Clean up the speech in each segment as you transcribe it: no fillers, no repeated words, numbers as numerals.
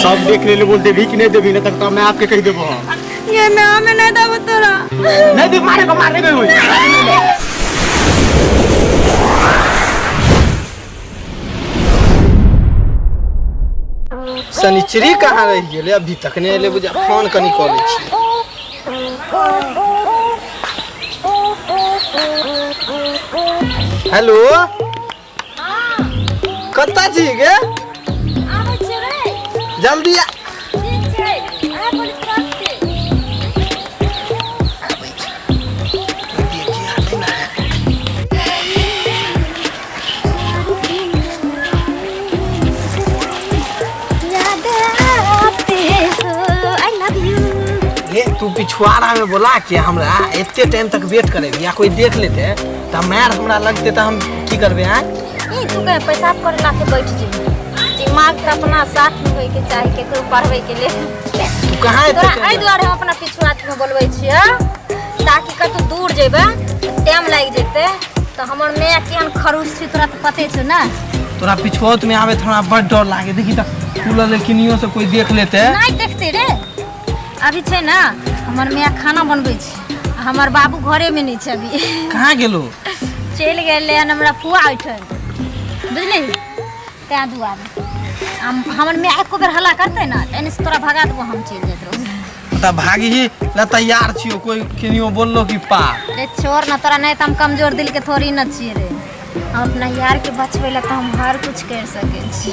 सब देख ले बोल देबी कि नहीं देबी, नहीं तक मैं आपके कह देबो हम। ये मैं हमें नहीं देबो तोरा। नहीं दे, मारे को मारे देबो। शनिचरी कहाँ रहि गेलै, अभी तक नहि एलै बुझा। फोन कनि कऽ लै छी। हेलो, कतऽ छी गे? आबै छियै रे। जल्दी आ। ठीक छै, आबै पुलिस चौक से। याद आते हो, I love you. रे तू पिछुआरा में बोला के हमरा एते टाइम तक वेट करे या कोई देख लेते तऽ मार हमरा लगते, तऽ हम की करबे आँय? ई तू कहे पेशाब करे लाके बैठ जेबी। दिमाग तऽ अपना साथ में होय के चाही केकरो पढ़बै के लेल। तू कहाँ एते तोरा टाइम एहि दुआरे हम अपना पिछुआ में बोलबै छियै ताकि कतौ दूर जेबै टाइम लागि जेतै। तऽ हमर माय केहन खड़ूस छै तोरा तऽ पते छौ ने। तोरा पिछुआत में आबे तऽ हमरा बड़ डर लागे। देखी तऽ खुलल किनियो से कोई देख लेते। नहीं देखते रे, अभी छै ने हमर माय खाना बनबै छै आ हमर बाबू घरे में नहीं छै अभी। कहाँ गेलो? चलि गेलै हन हमरा फुआ ओहिठाम, बुझली? तैं दुआरे हमर माय एको बेर हल्ला करतै ने तऽ एने से तोरा भगा देबो, हम चलि जाइत रहू। तऽ भागी ही ला तैयार छियो, कोई किनियो बोललो कि पा। रे छोड़ ना तोरा, नहीं तऽ हम कमजोर दिल के थोड़ी न छियै रे। हम अपना यार के बचबै ला तऽ हम हर कुछ कर सकै छी।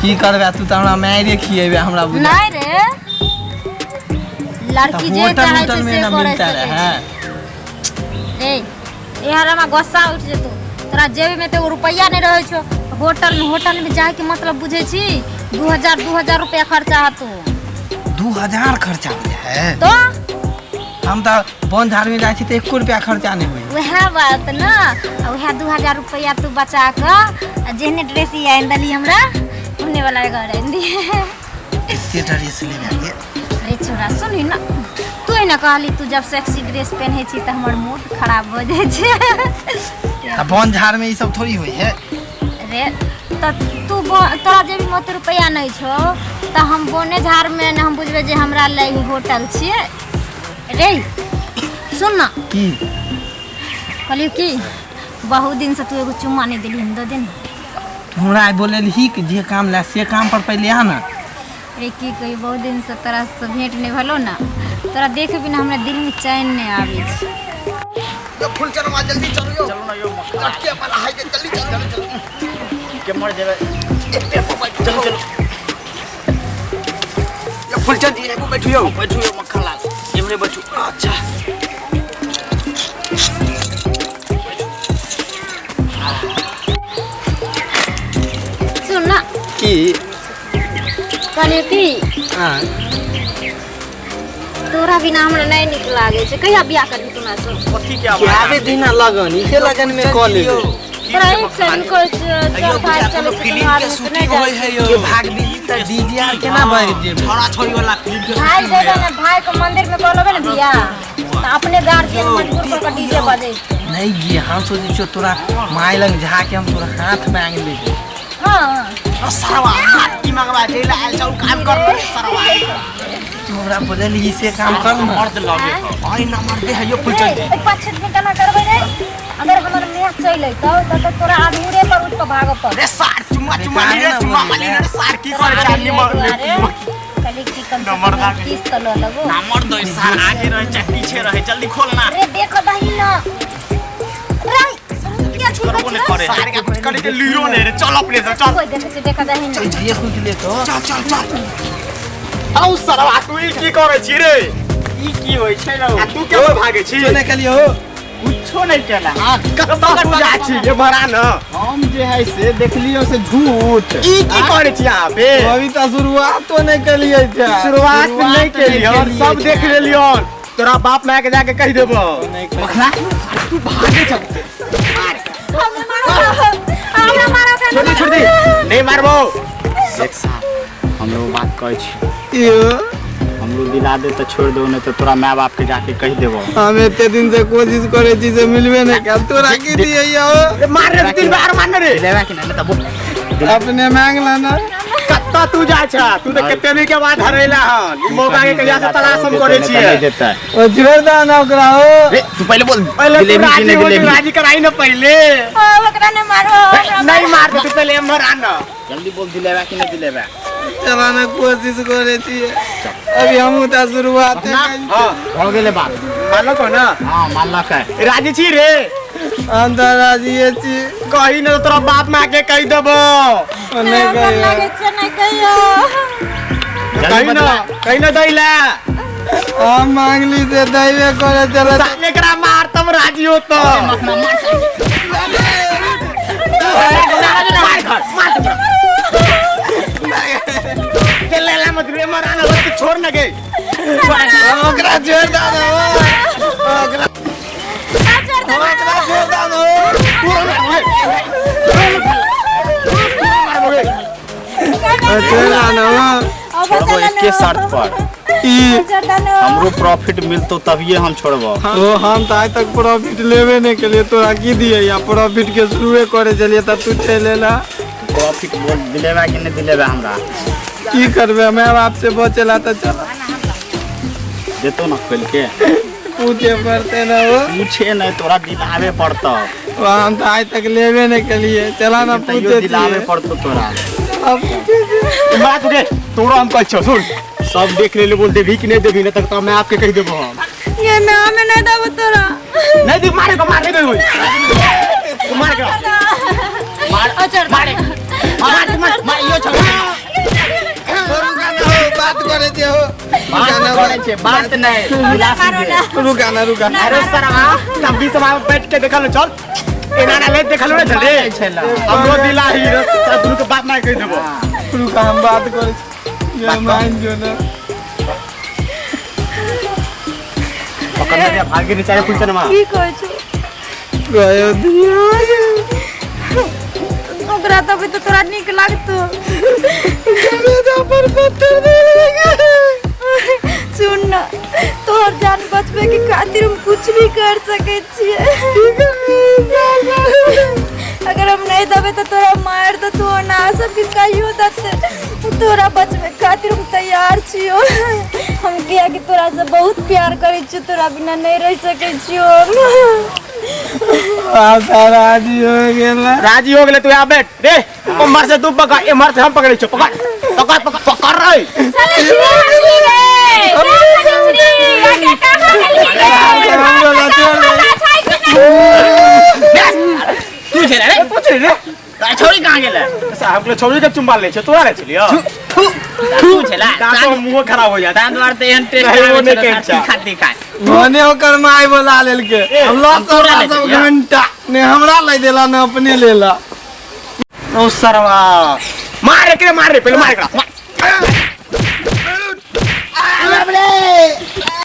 की करबे तू? तऽ हमरा मारे खिएबे हमरा बुझा। नहीं रे, लड़की तऽ जे होटल चाहै उटल छै में से न करै मिलता सकै रहे। छै। ए यार, हमरा गुस्सा उठि जेतौ। तोरा जेबी में तऽ एगो रुपैआ नहि रहै छौ। होटल में, होटल में जाए के मतलब बुझै छी? 2000 2000 रुपया खर्चा हतो। 2000 खर्चा हो जाए है? तो हम तऽ बन झाड़ में जाइ छी तऽ एको रुपया खर्चा नहि होइ। वएह बात न, आ वएह 2000 रुपया तू बचा कऽ आ जेहने ड्रेस ई आनि देली हमरा, ओहने वाला एगो आओर आनि दिहे। एते ड्रेस लेबे गे? अरे छोरा, सुनही न, तू एना कहली, तू जब सेक्सी ड्रेस पहनै छी तऽ हमर मूड खराब भऽ जाइ छै। आ बन झाड़ में ई सब थोड़ी होइ है। रे तऽ तू तोरा जेबी में ओते रुपया नहि छौ तऽ हम बोने झाड़ में ने हम बुझबै जे हमरा ले ई होटल छियै। रे सुन न। की? कहलियौ कि बहुत दिन से तू एगो चुम्मा नहि देली हन, दऽ दे ने। तू हमरा आइ बोलेलही कि जे काम ला से काम पर पहिले आ ना। रे की कही, बहुत दिन से तोरा से भेंट नहि भेलो ने, तोरा देखे बिना हमरा दिल में चैन नहि आबै छै। यो फूल चलवा, जल्दी चलो यो। चलो ना यो मक्खन। लटके वाला है के, जल्दी चलो चलो। के मर जेबै। एते मोबाइल। चलो चलो। यो फूलचंद जी, एगो बैठू यो। बैठू यो मक्खन लाल, एमरे बैठू। अच्छा। सुन ना। की? कहलियौ कि हाँ। तोरा बिना हमरा नहि नीक लागै छै। कहिया बियाह करबी तू हमरा से? कथी के आवाज? आबे दिना लगन, इहे लगन में कऽ लेबै। तोरा एक सेकंड कहै छियौ, चल भाग चलै छै, फिल्म कोनो के आदमी तऽ शूटिंग नहि होय जाइ है छै। यो। के भाग दी तऽ डीजे आर केना बाजि जेबै? छौड़ा छौड़ी वाला फिल्म के भाई शूटिंग होय जेबै है। ने, भाई के मंदिर में बोलेबै ने बियाह तऽ अपने गार्जियन मजबूर कऽ कऽ डीजे बजेतै। नहीं गे, हम सोचै छियौ तोरा माय लग जाके हम तोरा हाथ मांग लेबै। हाँ। सरवा हाथ की मंगवा जइला आयल छौ, काम कर रे सरवा। तू हमरा बोलेलही से काम कर ना। मर्द लगे आई ना, मर्द है यो फुलचंद जी। रे, 5 मिनट ना करबै रे, अगर हमर माय चलि अयतौ तऽ तोरा अधूरे पर उठि कऽ भागऽ पड़तौ। रे सार, चुम्मा चुम्मा काहे ली रे, ना चुम्मा बोलली वाली रे? रे सार, की करे छै निमर कहली कि कम से नंबर कम दा के। 30 तऽ लऽ लेबो। ना मर्द है सार, आगे रहे चाहे पीछे रहे, जल्दी खोल ना। रे देख दही ना रे, क्या छी? करबो नहीं करे सार के, कुछ करे के लियो नहीं रे, चल अपने से चल। कोई देखे छै, देख दही ना। देख उख ले तो। चल चल चल। औ सरवा, तू ई की करे छी रे? ई की होइ छै रौ? आ तू केना भागे छी? नहीं कलियो हो। कुछो नहीं केला। कतऽ तू जा छी ये भरा न? हम जे है से देखलियो से झूठ। ई की करे छी अहाँ बे? अभी तऽ शुरुआत तो नहीं कलिए छै। शुरुआत नहीं केलियन, सब देख लेलियन। तोरा बाप माय के जाके कहि देबो। मखना तू भागे चल। हमरा मारो, हमरा मारो। छोड़ दे, छोड़ दे, नहीं मारबो। देख साहब, हम लोग बात कहै छी। यो। हमरो दिला दे तऽ छोड़ दो, नहीं तो तोरा माय बाप के जाके कहि देबो। हम एते दिन से कोशिश करे छी से मिलबे नहीं कल, तोरा की दिए यो? मार रे, तीन बार मार रे। दिलेबा कि नहीं तऽ बोल। अपने मांग लाना। कत्ता कतऽ तू जाइ छ? तू तऽ कते दिन के बाद हरेला हन। ई मौका के कहिया से तलाश हम करै नहीं छियै। देता। ओ छोड़ दा ना ओकरा ओ। रे तू पहले बोल पहले तू दिलेबी कि राजी नहीं हो, तू दिलेबी? राजी कराई ना पहले। ओ, ओकरा ने मारो, ओकरा नहीं मार, तू पहले एम्हर आ ना। जल्दी बोल, दिलेबा कि नहीं दिलेबा? चला ना, कोशिश करे छियै। अभी हमहूँ तऽ शुरुआत। हाँ। हो गेलै बात। मानलक हो ना? हाँ, मानलक है। राजी छी रे? हम तऽ राजिए छी। कही ना तो तोरा बाप माँ के कही देबो। ओ नहि हमरा कहियो। लागै छै नहि कहियो। जल्दी कही ना, बतला। कही ना दैला। हम मांगली से दैबे करे चले। साले एकरा मार तब राजी होतो। मार घर, मार तोरा। के लेला मत रे, मरा ना तू, छोड़ ना गे। ओकरा छोड़ दा ना ओ। ओकरा ओकरा छोड़ दा ना ओ। ओ छोड़ दा ना ओ। छोड़बो एके शर्त पर। ई हमरो प्रॉफिट मिलतो तभिए हम छोड़बो। ओ हम तऽ आइ तक प्रॉफिट लेबे नहि केलियै, तोरा की दियै? या प्रॉफिट के शुरुए करे छलियै तब तू चलि एला। प्रॉफिट बोल, दिलेबा कि नहीं दिलेबा हमरा? की करबै, माय बाप से बचेला तऽ चल। देतो ना खोल के? पूछे पड़ते ना ओ। पूछे नहीं, तोरा दिलावे पड़तो। ओ हम तऽ आइ तक लेबे नहि केलियै, चला ना। तैयो पूछे दिलावे छियै। पड़तो तोरा। अब पूछे छियै। बात रे तोरा हम कहै छियौ, सुन, सब देख ले, बोल देबही कि नहीं देबही? नहीं तक तो मैं आपके कही देबो हम। ये ना, हमें नहीं देबो तोरा। नहीं दे, मारे को मार, नहीं देबो तू, मार के मार। ओ छोड़, मारे, मार मार मार यो छोड़। रुका ना हो, बात करे छियै हो। बात करे छे, बात नहीं, दिलासी मारो दे। ना। रुका ना, रुका। अरे सरवा तब भी सभा में बैठ के देखल चल, एना ना ले देखल ना चल रे। हमरो दिला ही रे, तब दुनू के बाप मार कही देबो। रुका, हम बात करे छी। ये मान जो ना। पकड़ ले, भागे नहीं चाहे कुछ ना। की कहै छौ? गयो दिया। ओकरा तभी तऽ तोरा नीक लागतो। पर पत्थर दे। सुन न, तोहर जान बचबे के खातिर हम कुछ भी कर सकै छियै। अगर हम नहीं देबै तऽ तोरा मारि देतौ, ना सबके कहियो देतै। तोरा बचबे के खातिर हम तैयार छियौ हम, कियाकि तोरा से बहुत प्यार करै छियौ, तोरा बिना नहीं रह सकै छियौ हम। आब तऽ राजी हो गेला। राजी हो गेले? तू यहाँ बैठ रे, उमर से तू पकड़, इमर से हम पकड़े छो। पकड़ पकड़ पकड़ पकड़ रे। चले छियै रे, आगे कहाँ गेलियै गे? हम बोला छोड़ दे। तू छे रे? तू चल रे। छोरी कहाँ गेलै? साहब के छोड़ी के चुम्बा ले छे, तोरा ले चलियो। तू छेला। दांतो मुंह खराब हो जाता। तां दुआरे तऽ एहन टेस्ट नहीं, वो आबै नहीं छलै, कहै तीखा तीखा। भने ओकर माय बोला लेलके, हम लस तोरा ले सब चलियौ। घंटा ने हमरा लै देला ने अपने लेला। ओ सरवा, मार रे, मार रे, पहले मार एकरा, मार।